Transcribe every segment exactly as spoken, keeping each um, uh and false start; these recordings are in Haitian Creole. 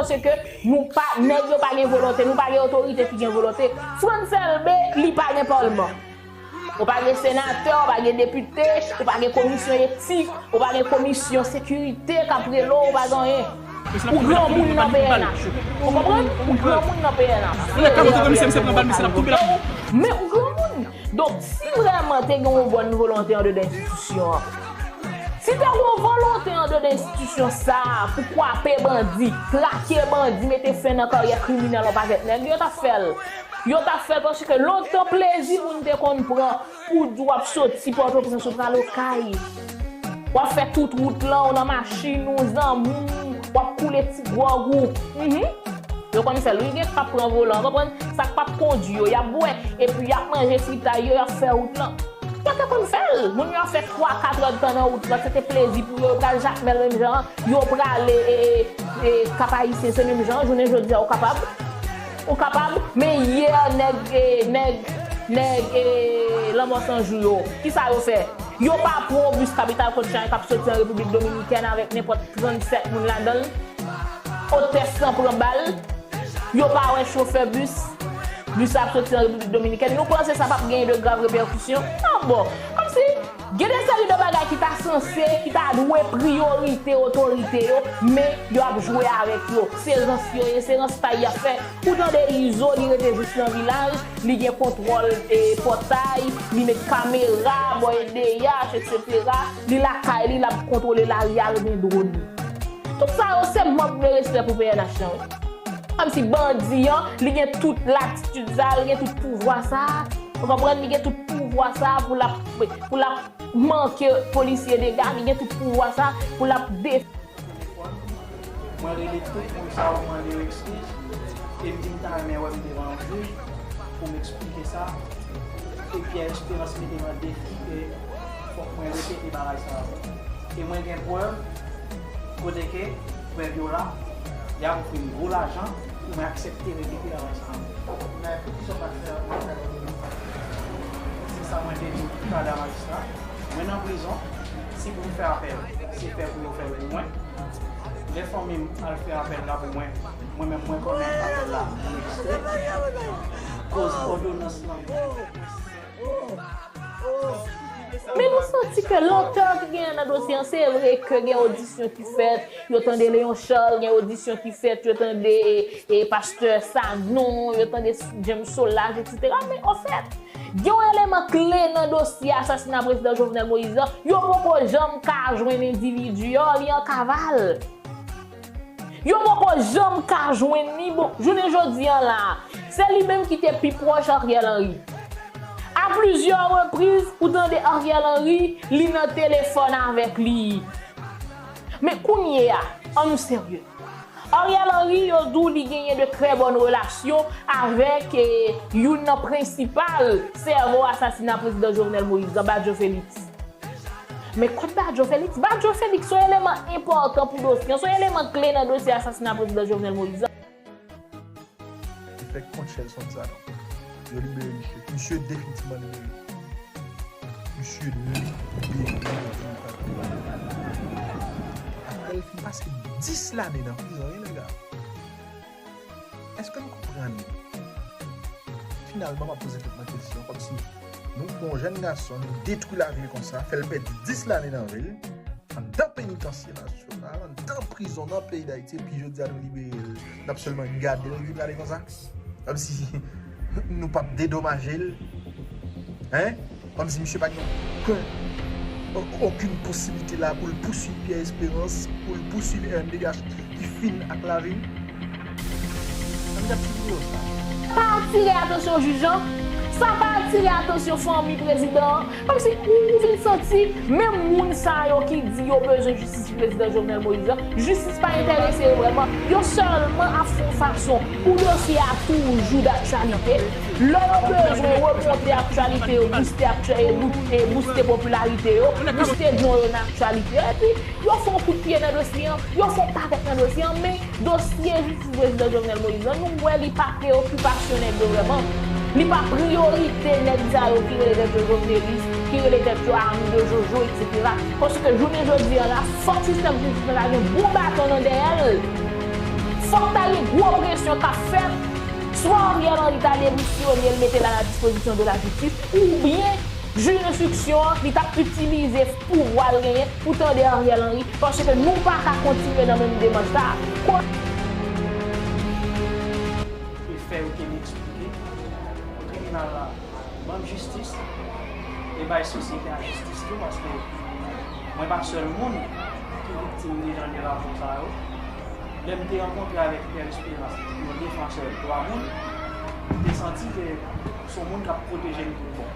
Paske nou pa, nèg yo pa gen volonte, nou pa gen otorite ki gen volonte. Frantz Elbé, li pa gen palman. Ou pa gen senatè, ou pa gen depite, ou pa gen komisyon etik, ou pa gen komisyon sekirite k ap rele w, ou pa gen anyen. Ou granmoun nan P N H. Ou konprann? Ou granmoun nan P N H. Men ou granmoun. Donk, si vrèman te gen yon bòn volonte andedan enstitisyon an, si te gen yon volonte andedan enstitisyon sa a pou kwape bandi, trake bandi, mete fen nan karyè kriminèl yon pakèt nèg, yo t ap fè l. Yo t ap fè l paske lontan plezi moun te konn pran pou di w ap soti Pòtoprens ou pral Okay. W ap fè tout wout lan, ou nan machin ou, zanmi w, w ap koule ti gwòg ou. Mhm. Yo konn fè l wi, gen k p ap pran volan, konprann? Sa k p ap kondui yo, y ap bwè, epi y ap manje fritay yo, y ap fè wout lan. Yo te konn fè l. Moun yo ap fè twa, kat èdtan nan wout lan, se te plezi pou yo, yo pral Jakmèl menm jan an, yo prale e, e, e, Kap Ayisyen, se menm jan an, jounen jodi a, ou kapab. Ou kapab, men yè nèg, e, nèg, nèg, e, Lanmò San Jou yo, kisa yo fè? Yo pa pran yon bis Capital Coach k ap soti an Repiblik Dominikèn avèk nenpòt trannsèt moun ladan l. Otès lan pran bal. Yo pa wè chofè bis. Bis la ap soti an Repiblik Dominikèn. Nou panse sa p ap genyen de grav repèkisyon? Non, bon. Kòmsi, gen de seri de bagay ki ta sanse, ki ta dwe priyorite otorite yo, men yo ap jwe avèk yo. Se rans yo ye, se rans pa y ap fè. Ou tande Izo, li rete jis nan vilaj, li gen kontwòl, e, pòtay, li met kamera, bò E D H, etsetera. Li lakay li, l ap kontwole lari a, l gen dwòn. Tout sa yo se mank de respè pou P N H lan, wi. Kòmsi bandi an, li gen tout latitid sa, li gen tout pouvwa sa. Ou konprann, li gen tout pouvwa sa pou l ap, pou l ap manke polisye dega, li gen tout pouvwa sa pou l ap de- Mwen rele tout moun sa yo mande yo eskiz, e m di m ta renmen wè m devan yon jij pou m eksplike sa, e Pierre Espérance mete m an defi ke fòk mwen repete bagay sa ankò. E mwen gen prèv kote ke prèv yo la, y ap ofri m gwo lajan pou mwen aksepte repete bagay sa ankò. Men poukisa w pa t fè apèl òdonans? Se sa mwen te di w talè a, majistra. Mwen nan prizon, si pou m fè apèl, se fè pou yo fè l pou mwen. Lè fanmi m al fè apèl la pou mwen, mwen menm mwen konnen apèl la anrejistre. Koz òdonans lan. Men nou santi ke lanter ki genyen nan dosye an, se vre ke gen odisyon ki fèt, yo tande Léon Charles, gen odisyon ki fèt, yo tande, e, e, pastè Sanon, yo tande James Solages, etsetera. Men anfèt, gen yon eleman kle nan dosye asasina prezidan Jovenel Moïse lan, yo poko janm ka jwenn endividi an, li an kaval. Yo poko janm ka jwenn li. Bon, jounen jodi an la, se li menm ki te pi pwòch Ariel Henry. A plizyè repriz, ou tande Ariel Henry, li nan telefòn avèk li. Men kounye a, ann nou serye. Ariel Henry, yo di w li genyen de trè bòn relasyon avèk, eh, youn nan prensipal sèvo asasina prezidan Jovenel Moïse lan, Badio Félix. Men kot Badio Félix? Badio Félix se yon eleman enpòtan pou dosye an, se yon eleman kle nan dosye asasina prezidan Jovenel Moïse lan. Li fèk kont Shelson Sanon. Yo libere misye. Misye definitivman libere. Misye libere. Apre l fin pase dis lane nan prizon, wi, lega. Èske n konprann? Finalman, m ap poze tèt mwen kesyon, kòmsi nou pran yon jèn gason, nou detwi lavi l konsa, fè l pèdi dis lane nan vi l, anndan penitansye nasyonal, anndan prizon nan peyi Dayiti, epi jodi a nou libere l, n ap sèlman gade l vin ale konsa? Kòmsi nou p ap dedomaje l? Hein? Kòmsi misye pa gen okenn, o-, okenn posiblite la pou l pouswiv Pierre Espérance, pou l pouswiv R M D D H ki fin ak lavi l? Ann gad ti videyo sa. Pa atire atansyon jij lan, sa pa atire atansyon fanmi prezidan an. Kòmsi ou, ou vin santi menm moun sa yo ki di yo bezwen jistis pou prezidan Jovenel Moïse lan, jistis pa enterese yo vrèman. Yo sèlman ap fè yon fason pou dosye a toujou daktyalite. Lè yo bezwen remonte aktyalite yo, bouste aktyè-, e bou-, e bouste popilarite yo, bouste non yo nan aktyalite yo, epi yo fè yon kout pye nan dosye an, yo fè yon pakèt nan dosye an, men dosye jistis prezidan Jovenel Moïse lan, nou wè li pa preyokipasyon nèg yo vrèman. Li pa priyorite nèg sa yo ki rele tèt yo jovenelis, ki rele tèt yo ami de Jojo, etsetera. Paske jounen jodi an la, fòk sistèm jistis la gen bon baton nan dèyè l. Fòk ta gen gwo presyon k ap fèt, swa Ariel Henry ta demisyone, l mete l a la dispozisyon de la jistis, oubyen jij enstriksyon an, li t ap itilize pouvwa l genyen pou tande Ariel Henry, paske nou pa ka kontinye nan menm demach sa a. Ko- E fè yo te eksplike pou tribinal la ban m jistis e bay sosyete a jistis tou, paske mwen pa sèl moun ki viktim de jan de rapò sa yo. Lè m te rankontre avèk Pierre Espérance, yon defansè dwa moun, m te santi ke se yon moun k ap pwoteje m tout bon.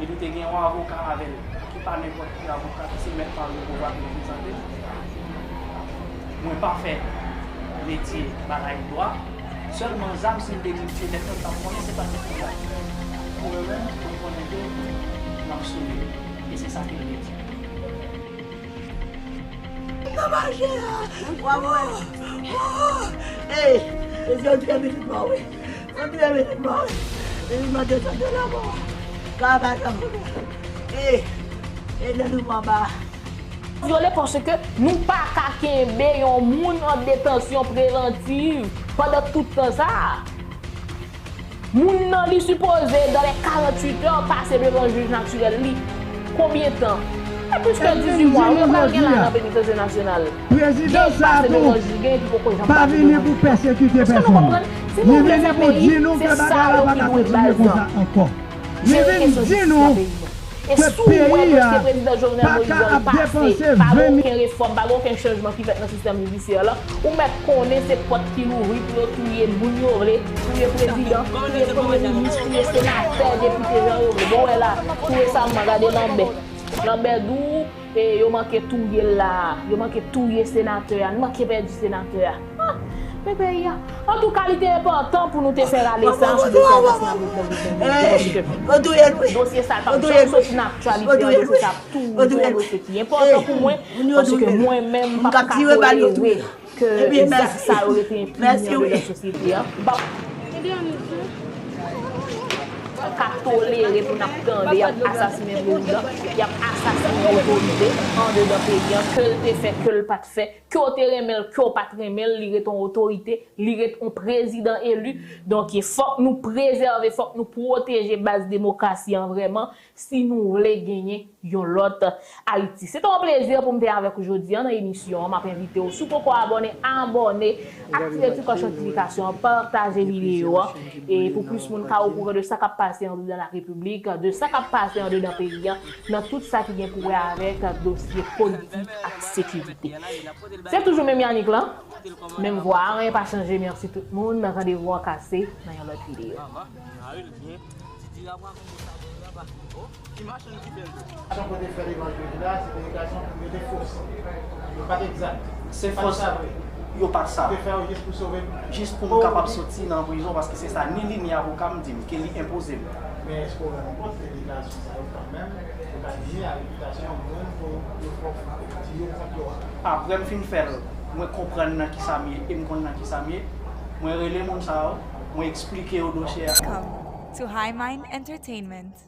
E li te gen yon avoka avè l, ki pa nenpòt ki avoka, se mèt Mario Beauvoir ki reprezante l. Mwen pa fè metye bagay dwa. Sèlman zam, si m te gen metye nèg lan, m t ap konnen se pa ti kounye a. Pou mwen menm, pou m konnen ke m ap sove. E se sa ke l te di. Nan mache a! Bravo! Ey! Mesye, yo touye pitit mwen, wi. Yo touye pitit mwen, wi. Pitit mwen desann de lanmò. Kaka sa. Ey! E nan nou anba. Vyole paske nou pa ka kenbe yon moun an detansyon prevantiv pandan tout tan sa a. Moun nan, li sipoze, dans les quarante-huit heures, pase devan jij natirèl li. Konbyen tan? E plis ke dizuit mwa, wi, pral gen la nan penitansye nasyonal. Prezidan sa a tou pa vini pou pèsekite pèsonn. Li vini pou di nou ke bagay la pa ka kontinye konsa ankò. Li vin di nou ke peyi a pa ka ap depanse ven milyon. Pa gen okenn chanjman ki fèt nan sistèm jidisyè la, ou mèt konnen se pòt ki louvri pou yo touye moun yo vle, touye prezidan, touye premye minis, touye senatè, depite, jan yo vle. Bon, wè la, tou resaman, gade Lanbè. Lanbè di w, e, yo manke touye l la, yo manke touye senatè a, nou manke pèdi senatè a. Ah, men peyi a. Antouka, li te enpòtan pou nou te fè rale sa sou dosye Atasina Britnel. Dosye sa pa janm soti nan aktyalite an, dosye sa ap touye, dosye ki enpòtan pou mwen, paske mwen menm, m p ap ka tolere ke zak sa yo rete enpini andedan sosyete a. M p ap ka tolere pou n ap tande y ap asasinen prezidan, y ap asasinen otorite andedan peyi a, ke l te fè, ke l pa t fè, ke w te renmen l, ke w pa t renmen l, li ret yon otorite, li ret yon prezidan eli. Donk, fòk nou prezève, fòk nou pwoteje baz demokrasi an vrèman, si nou vle genyen yon lòt Ayiti. Se te yon plezi pou m te avèk ou jodi a nan emisyon an. M ap envite w, si w poko abòne, abòne, aktive ti klòch notifikasyon an, pataje videyo a, e pou plis moun ka okouran de sa k ap pase andedan la Repiblik, de sa k ap pase andedan peyi a, nan tout sa ki gen pou wè avèk dosye politik ak sekirite. Se toujou menm Yanick lan, menm vwa a, anyen pa chanje, mèsi tout moun, randevou an kase nan yon lòt videyo. Delegasyon pou te fè devan jij la, se delegasyon pou yo te fos. Yo pa t egzak. Se fos. Yo pa t sa vre. Yo pa t sa. Yo te fè yo jis pou sove. Jis pou m kapab soti nan prizon, paske se sa ni li ni avoka m di m, ke li enpoze m. Men èske w rann kont ke deklarasyon sa yo kanmenm, yo ka nui a repitasyon moun pou yo fè w di yo kont yo a? Apre m fin fè l, mwen konprann nan kisa m ye e m konn nan kisa m ye. Mwen rele moun sa yo, mwen eksplike yo dosye a. Welcome to High Mind Entertainment.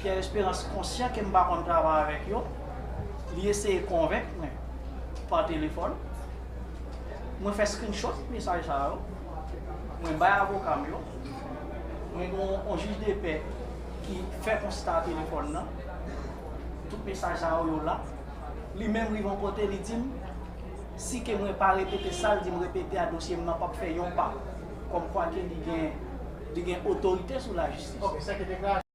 Pierre Espérance konsyan ke m pa konn travay avèk yo. Li eseye konvenk mwen pa telefòn. Mwen fè screenshot mesaj sa yo. Mwen bay avoka m yo. Mwen gen yon jij de pè ki fè konsta telefòn nan. Tout mesaj sa yo, yo la. Li menm rive yon kote, li di m, si ke mwen pa repete sa, li di m repete a, dosye m nan p ap fè yon pa. Kòmkwa ke li gen, li gen otorite sou lajistis.